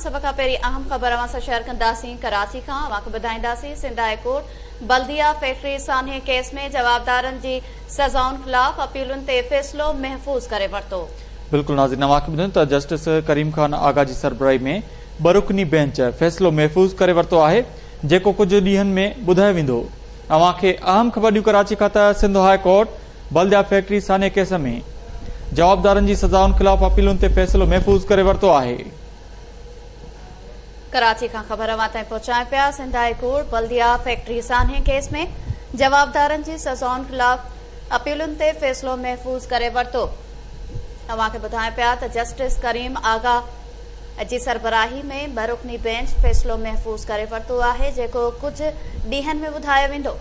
سڀ کان پهرين اهم خبر اوهان سان شيئر ڪنداسين ڪراچي کان اوهان کي ٻڌائينداسين Sindh high court Baldia factory سانحي ڪيس ۾ جوابدارن جي سزائن خلاف اپيلن تي فيصلو محفوظ ڪري ورتو. بلڪل ناظرين اوهان کي ٻڌايون ته جسٽس ڪريم خان آغا جي سربراهي ۾ ٻه رڪني بينچ فيصلو محفوظ ڪري ورتو آهي جيڪو ڪجهه ڏينهن ۾ ٻڌايو ويندو. اوهان کي اهم خبر ڏيون ڪراچي کان ته Sindh high court Baldia factory سانحي ڪيس ۾ جوابدارن جي سزائن خلاف اپيلن تي فيصلو محفوظ ڪري ورتو آهي. ڪراچي کان خبر اوهان تائين پهچايون پيا، Sindh high court Baldia factory سانحي ڪيس ۾ جوابدارن جي سزائن خلاف اپيلن تي فيصلو محفوظ ڪري ورتو. اوهان کي ٻڌايون پيا ته جسٽس ڪريم آغا جي سربراهي ۾ ٻه رڪني بينچ فيصلو محفوظ ڪري ورتو آهي جيڪو ڪجهه ڏينهن ۾ ٻڌايو ويندو.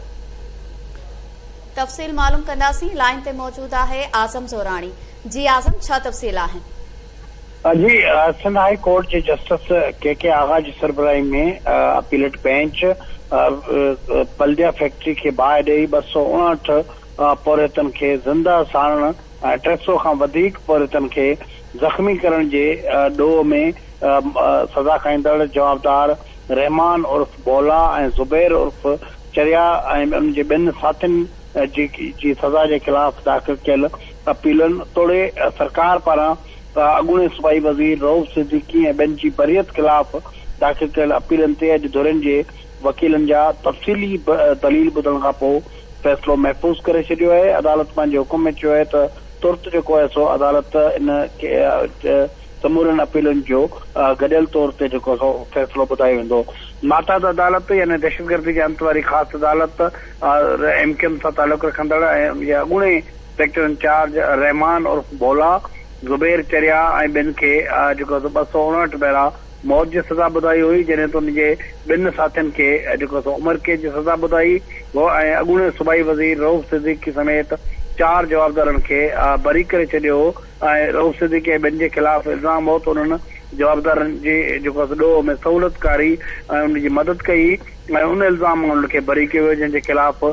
تفصيل معلوم ڪنداسين لائين تي موجود آهي اعظم زوراڻي جي اعظم ڇا تفصيل آهن. جي سنڌ هائي ڪورٽ جي جسٽس ڪي ڪي آغا جي سربراهي ۾ اپيلٽ بينچ بلديا فيڪٽري کي باهه ڏئي 259 پورهيتن کي زنده ساڙڻ ۽ 300 کان وڌيڪ پورهيتن کي زخمي ڪرڻ جي ڏوهه ۾ سزا کائيندڙ جوابدار رحمان عرف بولا ۽ زبير عرف چريا ۽ ان جي ٻين ساٿين جي سزا جي خلاف داخل ڪيل اپيلن توڙي سرڪار پاران اڳوڻي صوبائي وزير رئوف صديقي ۽ ٻين جي بريت خلاف داخل ڪيل اپيلن تي اڄ ڌرين جي وڪيلن جا تفصيلي دليل ٻڌڻ کانپوء فيصلو محفوظ ڪري ڇڏيو آهي. عدالت پنهنجي حڪم ۾ چيو آهي ته ترت جيڪو آهي سو عدالت ان سمورين اپيلن جو گڏيل طور تي جيڪو سو فيصلو ٻڌايو ويندو. ماتحت عدالت يعني دهشتگردي جي انت واري خاص عدالت ايم ڪيو ايم سان تعلق رکندڙ ۽ ان جي اڳوڻي سيڪٽر انچارج رحمان عرف ڀولا، زبير چريا ۽ ٻين کي جيڪو سو 259 ڀيرا موت جي سزا ٻڌائي هئي جڏهن ته ان جي ٻن ساٿين کي جيڪو سو عمر قيد جي سزا ٻڌائي هو ۽ اڳوڻي صوبائي وزير رئوف صديقي سميت چار جوابدارن کي بري ڪري ڇڏيو هو ۽ رئوف صديقي ۽ ٻين جي خلاف الزام هو ته انهن جوابدارن جي جيڪو سو ڏوهه ۾ سهولتڪاري ۽ ان جي مدد ڪئي ۽ ان الزام مان انهن کي بري ڪيو ويو جنهن جي خلاف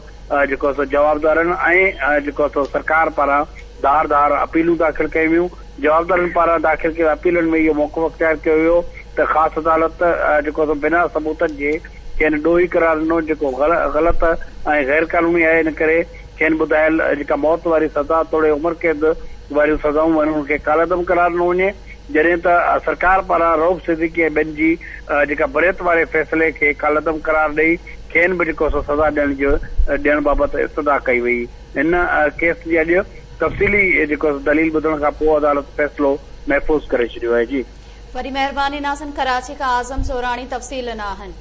جيڪو سو جوابدارن ۽ جيڪو سو سرڪار پاران ڌار ڌار اپيلون داخل ڪيون ويون. جوابدارن پاران داخل ڪيل اپيلن ۾ اهو موقف اختيار ڪيو ويو ته خاص عدالت جيڪو سو بنا ثبوتن جي کين ڏوهي قرار ڏنو جيڪو غلط ۽ غير قانوني آهي ان ڪري کين ٻڌايل جيڪا موت واري سزا توڙي عمر قيد واريون سزائون آهن انهن کي ڪالعدم قرار ڏنو وڃي جڏهن ته سرڪار پاران رئوف صديقي ۽ ٻين جي جيڪا بريت واري فيصلي کي ڪالعدم قرار ڏئي کين به جيڪو سو سزا ڏيڻ جو ڏيڻ بابت استدعا ڪئي وئي هن ڪيس جي اڄ تفصيلي جيڪو دليل ٻڌڻ کان پوء عدالت فيصلو محفوظ ڪري ڇڏيو آهي جي. وڏي مهرباني ناظم ڪراچي کان اعظم سوراڻي تفصيل ڏنا آهن.